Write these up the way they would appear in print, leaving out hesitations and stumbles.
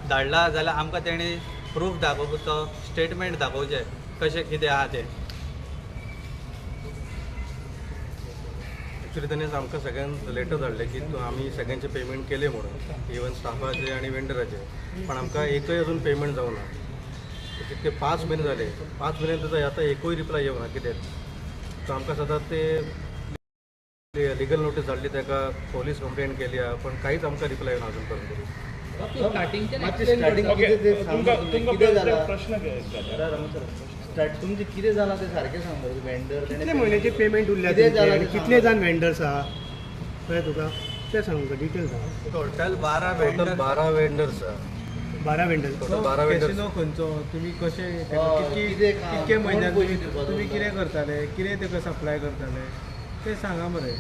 धाडला जाल्यार आमकां तेणी प्रूफ दाखोवचो, स्टेटमेंट दाखोवचें कशें कितें आहा तें. एक्चुली तेणी आमकां सगळ्यांक लेटर धाडलें की आमी सगळ्यांचे पेमेंट केले म्हणून, इवन स्टाफाचे आनी वेंडराचे, पण आमकां एकय अजून पेमेंट जावना. तितके 5 म्हयने जाले, 5 म्हयन्यान ताचो आतां एकूय रिप्लाय येवना कितें. सो आमकां सदांच ते लिगल नोटीस धाडली, ताका पोलीस कंप्लेन केली आहा, पण कांयच आमकां रिप्लाय येवना अजून पर्यंत तरी. तुमचें कितें जालां तें सारकें सांग. वेंडर कितले म्हयन्याचे पेमेंट उरल्या, कितले जाण वेंडर्स आहा कळ्ळें तुका, तें सांग डिटेल सांग. टोटल 12 वेंडर, 12 वेंडर्स आहा. 12 वेंडर्स. Total 12 vendors. कॅसिनो खंयचो, तुमी कशें कितके म्हयन्याक तुमी कितें करताले, कितें ताका सप्लाय करताले तें सांगा मरे.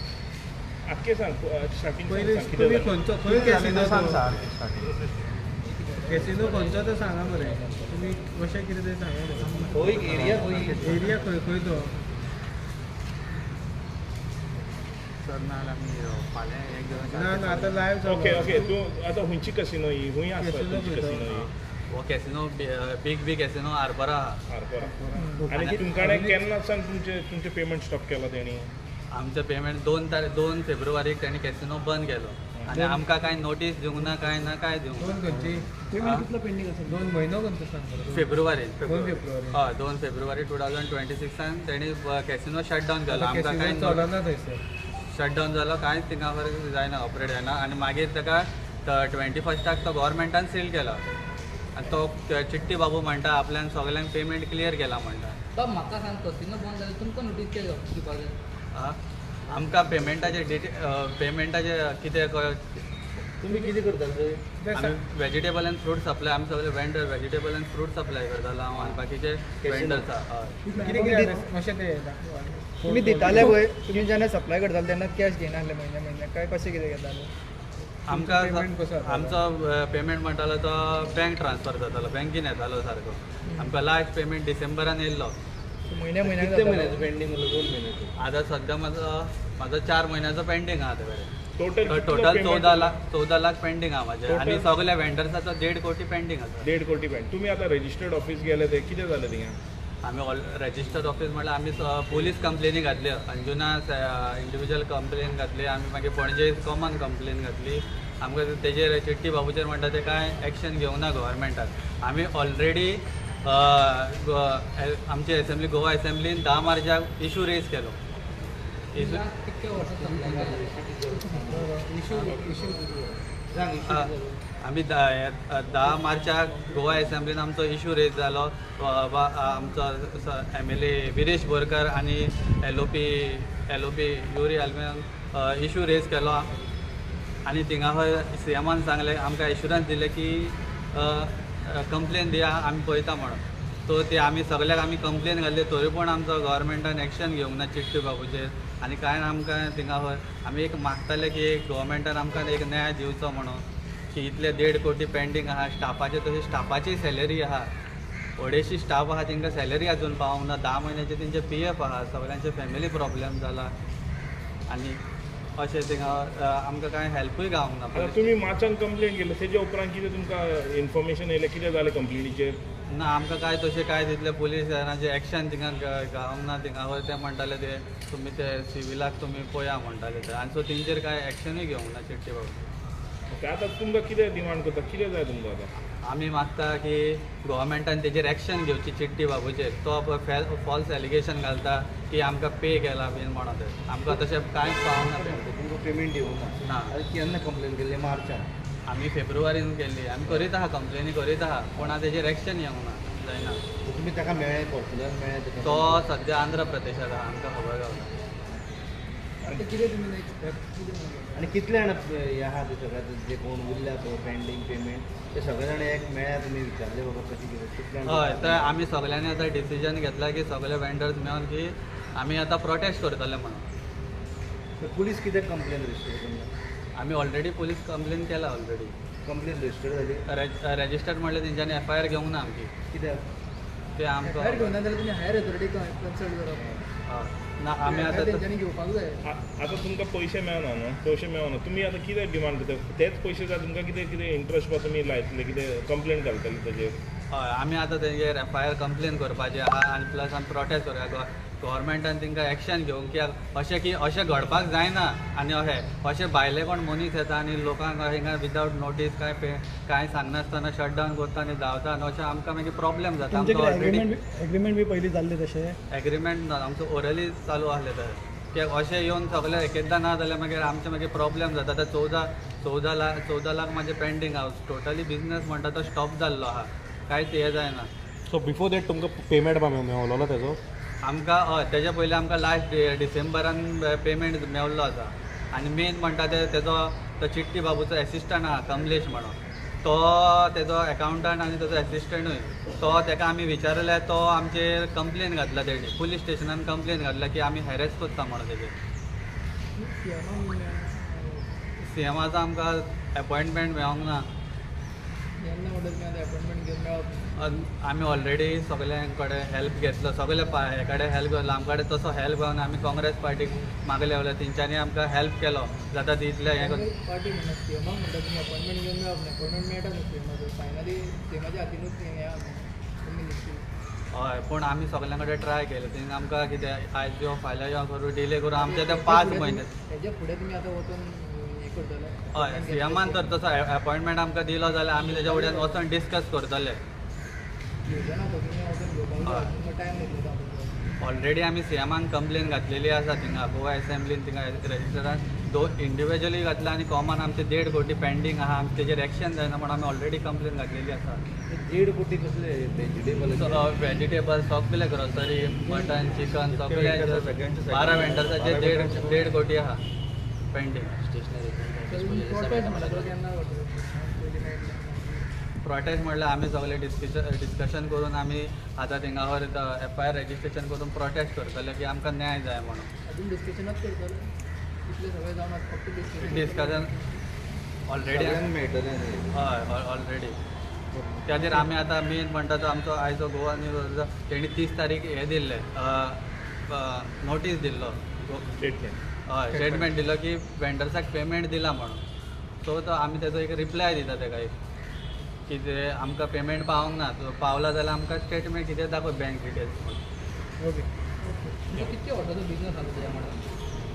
आख्खें सांग स्टार्टींग. पयलीं तुमी खंयचो खंय कॅसिनो, कॅसिनो खंयचो तो सांगा मरे, तुमी कशें कितें तें सांगा मरे. एरिया एरिया खंय खंय तो सर ना आमी फाल्यां एक ना ना आतां लायव. ओके ओके, तूं आतां खंयची कॅसिनो ही, खंय आसा तुमची कॅसिनो ही? हो कॅसिनो बीग बी कॅसिनो आरपोरा आहा. आरपोरा. आनी तुमकां केन्ना सावन तुमचें पेमेंट स्टॉप केला तेणी? आमचें पेमेंट 2 फेब्रुवारीक तेणी कॅसिनो बंद केलो आनी आमकां कांय नोटीस दिवंक ना, कांय ना, कांय दिवंक ना. खंयची कितलो पेंडींग आसा? 2 म्हयनो खंयचो सांग? फेब्रुवारी 2 फेब्रुवारी. हय, 2 फेब्रुवारी 2026 तेणी कॅसिनो शट डावन केलो. आमकां कांय चलना थंयसर, शट डावन जालो, कांयच थिंगा जायना, ऑपरेट जायना. आनी मागीर ताका 21 तो गव्हर्मेंटान सील केलो आनी तो चिट्टी बाबू म्हणटा आपल्यान सगल्यांक पेमेंट क्लियर केला म्हणटा. म्हाका सांग, कसिनो बंद जालें तुमकां नोटीस कित्याक दिवपाक जाय? आमकां पेमेंटाचे डिटे पेमेंटाचे कितें तुमी कितें करताले? आमी वेजिटेबल आनी फ्रूट सप्लाय, आमी सगळे vendor vegetable and fruit supply करतालो हांव आनी बाकीचे वेंडर्स आहा. तुमी दिताले पळय, तुमी जेन्ना सप्लाय करताले तेन्ना कॅश घेयनासले म्हयन्या म्हयन्याक काय कशें कितें घेताले? आमकां आमचो पेमेंट म्हणटालो तो बँक ट्रान्सफर जातालो, बँकीन येतालो सारको. आमकां लास्ट पेमेंट डिसेंबरान येयल्लो. म्हयन्या म्हयन्याक कितले म्हयन्याचो पेंडींग उरलो? 2 म्हयन्याचो. आतां सद्या म्हाजो 4 म्हयन्याचो पेंडींग आहा ते कडेन. टोटल 14 लाख पेंडींग आहा म्हाजें आनी सगल्या वेंडर्साचो 1.5 कोटी पेंडींग आसा. 1.5 कोटी पेंड. तुमी आतां रजिस्टर्ड ऑफिस गेले ते कितें जालें थिंगा? आमी ऑल रजिस्टर्ड ऑफिस म्हणल्यार आमी पोलीस कंप्लेनी घातल्यो, अंजुना इंडिविज्युअल कंप्लेन घातली आमी, मागीर पणजे कॉमन कंप्लेन घातली. आमकां तेजेर चिट्टी बाबूचेर म्हणटा ते कांय एक्शन घेवंक ना गव्हर्मेंटान. आमी ऑलरेडी आमची एसेंब्ली, गोवा एसेंब्लीन 10 मार्चाक इशू रेज केलो. आमी 10 मार्चाक गोवा एसेंब्लीन आमचो इशू रेज जालो. आमचो MLA Viresh Borkar आनी LOP Yuri Almeida issue raise केलो आनी थिंगा खंय सीएमान सांगलें, आमकां एश्युरन्स दिलें की कंप्लेन दिया आमी पळयता म्हणून. सो ते आमी सगल्याक आमी कंप्लेन घातली, तरी पूण आमचो गव्हर्मेंटान एक्शन घेवंक ना चिट्टी बाबूचेर आनी कांय ना. आमकां थिंगा खंय आमी एक मागताले की एक गव्हर्मेंटान आमकां एक न्याय दिवचो म्हणून की इतले 1.5 कोटी पेंडींग आहा स्टाफाचे, तशें स्टाफाची सॅलरी आहा, 250 स्टाफ आहा तांकां सॅलरी अजून पावूंक ना. 10 म्हयन्याचे तेंचे PF आहा, सगळ्यांचे फॅमिली प्रॉब्लेम जाला आनी अशें थिंगा आमकां कांय हेल्पूय गावंक ना. तुमी मार्चान कंप्लेन केली तेजे उपरांत कितें तुमकां इन्फॉर्मेशन येयलें, कितें जालें कंप्लेनीचेर? ना, आमकां कांय तशें कांय तितलें पुलिसांचें एक्शन थिंगा गावंक ना. थिंगा वयर ते म्हणटाले ते तुमी ते सिविलाक तुमी पळया म्हणटाले ते, आनी सो तेंचेर कांय एक्शनूय घेवंक ना चिट्टी बाबू. ओके, आतां तुमकां कितें डिमांड करता, कितें जाय तुमकां आतां? आमी मागता की गव्हर्मेंटान तेजेर एक्शन घेवची चिट्टी बाबूचेर. तो फॉल्स एलिगेशन घालता की आमकां पे केला बीन म्हणून, ते आमकां तशें कांयच पावूंक ना. तुमकां पेमेंट दिवंक ना? केन्ना कंप्लेन केल्ली? मार्चान. आमी फेब्रुवारीन केल्ली. आमी करीत आहा कंप्लेनी करीत आहा, पूण आतां तेजेर एक्शन येवंक ना, जायना. तुमी ताका मेळ्ळें, पर्सनल मेळ्ळें? तो सद्या आंध्र प्रदेशांत आहा, आमकां खबर गावना. आनी कितले जाण हे आहा ते सगळे जे कोण उरल्या पळय पेंडींग पेमेंट ते सगळे जाण एक मेळ्ळ्या तुमी विचारले बाबा कशें कितें कितले? हय, तर आमी सगळ्यांनी आतां डिसिजन घेतला की सगळे वेंडर्स मेळून की आमी आतां प्रोटेस्ट करतले म्हणून. पुलीस कित्याक कंप्लेन रजिस्टर करना? आमी ऑलरेडी पुलीस कंप्लेन केला ऑलरेडी. कंप्लेन रजिस्टर जाली? रजिस्टर म्हणल्यार तेंच्यांनी FIR घेवंक ना आमची. कित्याक? ते आमकां FIR घेवना जाल्यार तुमी हायर ऑथॉरिटी कन्सल्ट करप. हय. ना आमी आतां तेंच्यांनी घेवपाक जाय. आतां तुमकां पयशे मेळना न्हू, पयशे मेळना, तुमी आतां कितें डिमांड करता? तेच पयशे जाय तुमकां? कितें कितें इंट्रस्ट बा तुमी लायतले, कितें कंप्लेन घालतले तेजेर? हय, आमी आतां तेंगेर एफ I R complain करपाची आहा आनी प्लस आमी प्रोटेस्ट करया. गव्हर्मेंटान तांकां एक्शन घेवंक की अशें की अशें घडपाक जायना आनी अशें अशें भायले कोण मनीस येता आनी लोकांक हिंगा विदावट नोटीस कांय पे कांय सांगनासतना शटडावन करता आनी धांवता आनी अशें आमकां मागीर प्रॉब्लेम जाता. आमचो ऑलरेडी एग्रीमेंट बी पयलीं जाल्लें तशें? एग्रीमेंट ना, आमचो ओरली चालू आसलें तर कित्याक अशें येवन सगळें एक एकदां ना जाल्यार मागीर आमचें मागीर प्रॉब्लेम जाता. आतां 14 लाख म्हाजें पेंडींग आहा. टोटली बिजनस म्हणटा तो स्टॉप जाल्लो आहा, कांयच हें जायना. सो बिफोर that तुमकां पेमेंट मेवलोलो तेजो? आमकां हय, तेज्या पयलीं आमकां लास्ट डिसेंबरान पेमेंट मेवल्लो आसा. आनी मेन म्हणटा ते तेजो तो चिट्टी बाबूचो एसिस्टंट आहा कमलेश म्हणून, तो तेजो एकावंटंट आनी तेजो एसिस्टंटूय, तो तेका आमी विचारल्यार तो आमचेर कंप्लेन घातला. तेणी पुलीस स्टेशनान कंप्लेन घातला की आमी हॅरेस करता म्हणून तेजेर. सीएमाचो आमकां एपॉयंटमेंट मेळोंक ना. आमी ऑलरेडी सगळ्यां कडेन हेल्प घेतलो, सगळे हे कडेन हेल्प घेतलो, आमचे कडेन तसो हेल्प घेवन आमी काँग्रेस पार्टीक मागले जाल्यार तेंच्यांनी आमकां हेल्प केलो जाता तितलें हें. पार्टी म्हणटा सीएमाक म्हणटा तुमी अपॉयंटमेंट घेवन मेळप ना, अपॉयंटमेंट मेळटा न्हू सीएमाचो, फायनली सीएमाच्या हातीनूच हें हय, पूण आमी सगळ्यां कडेन ट्राय केलें, तेणी आमकां कितें आयज यो फाल्यां यो करून डिले करून आमचे ते 5 म्हयने. हेजे फुडें तुमी आतां वचून हय, सीएमान तर तसो अपॉयंटमेंट आमकां दिलो जाल्यार आमी तेज्या फुड्यान वचोन डिस्कस करतले. ऑलरेडी आमी सीएमान कंप्लेन घातलेली आसा थिंगा गोवा एसेंब्लीन, थिंगा रजिस्टरान 2 इंडिविज्युअली घातला आनी कॉमन आमचे 1.5 कोटी पेंडींग आहा, आमचे तेजेर एक्शन जायना म्हण आमी ऑलरेडी कंप्लेन घातलेली आसा. 1.5 कोटी कसले वेजिटेबल? वेजिटेबल सगळे, ग्रोसरी, मटन, चिकन सगळे 12 वेंडर्साचे 1.5 कोटी आहा पेंडींग. प्रोटेस्ट म्हणल्यार आमी सगळे डिस्कशन करून आमी आतां थिंगावर एफ I R registration करून प्रोटेस्ट करतले की आमकां न्याय जाय म्हणून. डिस्कशन ऑलरेडी मेळटलें. हय, ऑलरेडी त्या खातीर आमी आतां मेन म्हणटा तो आमचो आयचो गोवा न्यूज तेणी 30 तारीख हें दिल्लें, नोटीस दिल्लो, स्टेटमेंट, हय स्टेटमेंट दिलो की वेंडर्साक पेमेंट दिला म्हणून. सो तो आमी तेजो एक रिप्लाय दिता तेका एक की ते आमकां पेमेंट पावोंक ना, सो पावला जाल्यार आमकां स्टेटमेंट कितें दाखय बँक डिटेल्स म्हणून. ओके, कितके वर्साचो बिजनस आसलो तेज्या वांगडा?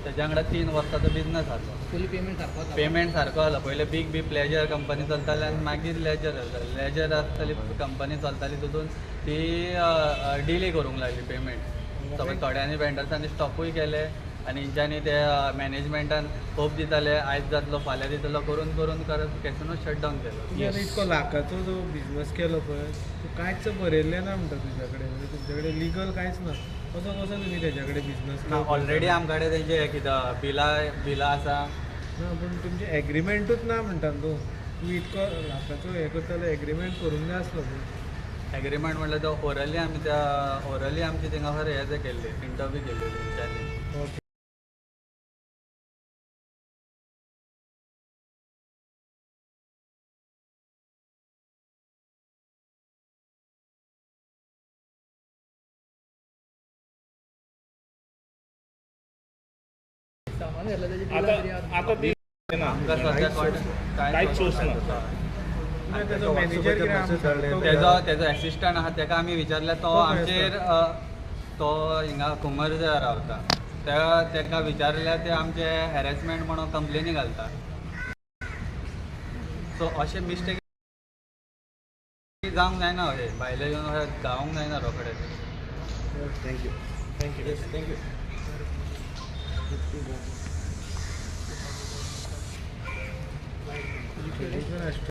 तेज्या वांगडा 3 वर्साचो बिजनस आसलो. पयलीं पेमेंट सारको? पेमेंट सारको आसलो. पयलीं बीग बी प्लेजर कंपनी चलताली आनी मागीर लेजर चलताली. लेजर आसताली कंपनी चलताली तितून ती डिले करूंक लागली पेमेंट. सगळे थोड्यांनी वेंडर्सांनी स्टॉपूय केले आनी हेंच्यांनी ते मॅनेजमेंटान होप दिताले आयज जातलो फाल्यां दितलो करून करून करत कॅसिनो शटडावन केलो. तुमी आतां इतको लाखाचो जो बिजनस केलो पळय, तूं कांयच बरयल्लें ना म्हणटा तुज्या कडेन, म्हणजे तुमचे कडेन लिगल कांयच ना, कसो कसो तुमी तेज्या कडेन बिजनस? ऑलरेडी आमचे कडेन तेंचे कितें बिलां आसा ना, पूण तुमचें एग्रीमेंटूच ना म्हणटा न्हू तूं. तूं इतको लाखाचो हें करता जाल्यार एग्रीमेंट करूंक जाय आसलो न्हू. एग्रीमेंट म्हणल्यार तो ओरली आमी त्या ओरली आमची थिंगासर हें केल्ली इंटरव्यू केल्ली तेंच्यांनी. ओके, आता ती आमकां सद्या कांयच सोर्स ना. तेजो मॅनेजर कितें तेजो तेजो एसिस्टंट आहा तेका आमी विचारल्यार तो आमचेर तो हिंगा कुंभारजुव्यां रावता, तेका विचारल्यार ते आमचे हॅरेसमेंट म्हणून कंप्लेनी घालता. सो अशें मिस्टेक जावंक जायना, अशें भायले येवन अशें धांवंक जायना रोखडे. Thank you thank you thank you.